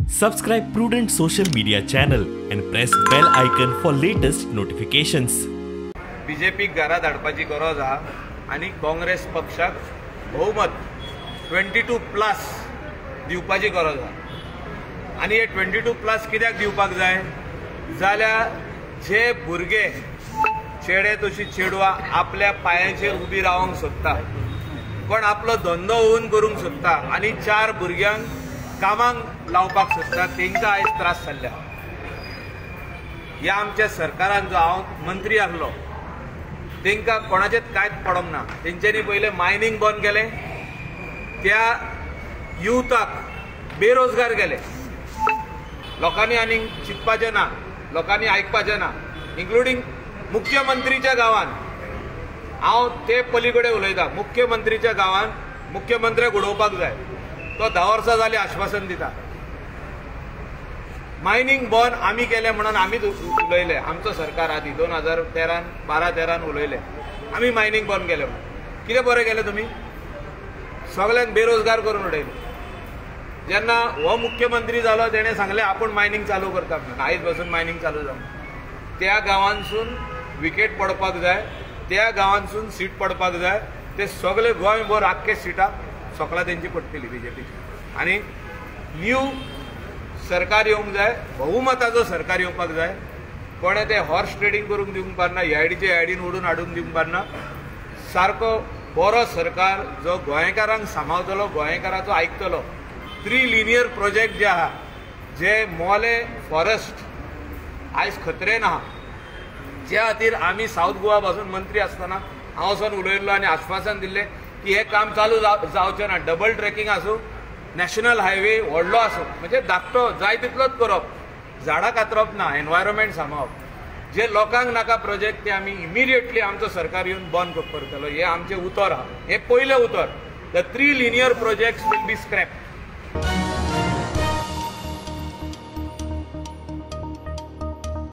Subscribe Prudent Social Media channel and press bell icon for latest notifications. बीजेपीक घरा धाडपाची गरज आहा आनी काँग्रेस पक्षाक बहुमत 22+ दिवपाची गरज आहा. आनी हे 22+ कित्याक दिवपाक जाय जाल्यार जे भुरगे चेडे तशी चेडवां आपल्या पांयाचेर उबी रावंक सोदता, कोण आपलो धंदो ओन करूंक सोदता आनी चार भुरग्यांक कामाक लावपाक सोदता, तांकां आयज त्रास जाल्ले. ह्या आमच्या सरकारान जो हांव मंत्री आसलो तांकां कोणाचेच कांयच पडोंक ना. तेंच्यांनी पयलें मायनींग बंद केलें, त्या युथाक बेरोजगार केले. लोकांनी आनीक चिंतपाचें ना, लोकांनी आयकपाचें ना, इन्क्लुडींग मुख्यमंत्रीच्या गांवान. हांव ते पलीकडे उलयतां, मुख्यमंत्रीच्या गांवान मुख्यमंत्र्याक उडोवपाक जाय. तो 10 वर्सां जाली आश्वासन दिता. मायनींग बंद आमी केलें म्हणून आमीच उलयले, आमचो सरकार आदी 2013 12-13 उलयले आमी मायनींग बंद केलें म्हणून. कितें बरें केलें तुमी? सगल्यांक बेरोजगार करून उडयले. जेन्ना हो मुख्यमंत्री जालो तेणें सांगलें आपूण मायनींग चालू करता म्हणून, आयज पासून मायनींग चालू जावं. त्या गांवांसून विकेट पडपाक जाय, त्या गांवांसून सीट पडपाक जाय. ते सगळे गोंयभर आख्खे सिटां सगळा तेंची पडटली बीजेपीची. आनी न्यू सरकार येवंक जाय, बहुमताचो सरकार येवपाक जाय. कोणें ते हॉर्स ट्रेडींग करूंक दिवंक पारना, एआयडीचे एआयडीन ओडून हाडूंक दिवंक पारना. सारको बरो सरकार जो गोंयकारांक सांबाळतलो, गोंयकाराचो आयकतलो. 3 लिनियर प्रोजेक्ट जे आहा, जे मोले फॉरेस्ट आयज खतरेन आहा, ज्या खातीर आमी सावथ गोवा पासून मंत्री आसतना हांव वचोन उलयल्लो आनी आश्वासन दिल्लें की हें काम चालू जावचें ना. डबल ट्रेकिंग आसूं, नॅशनल हायवे व्हडलो आसूं, म्हणजे धाकटो जाय तितलोच करप, झाडां कातरप ना, एनवायरमेंट सांबाळप. जे लोकांक नाका प्रोजेक्ट ते आमी इमिडिएटली आमचो सरकार येवन बंद करतलो. हें आमचें उतर आहा, हें पयलें उतर. The 3 linear projects will be scrap.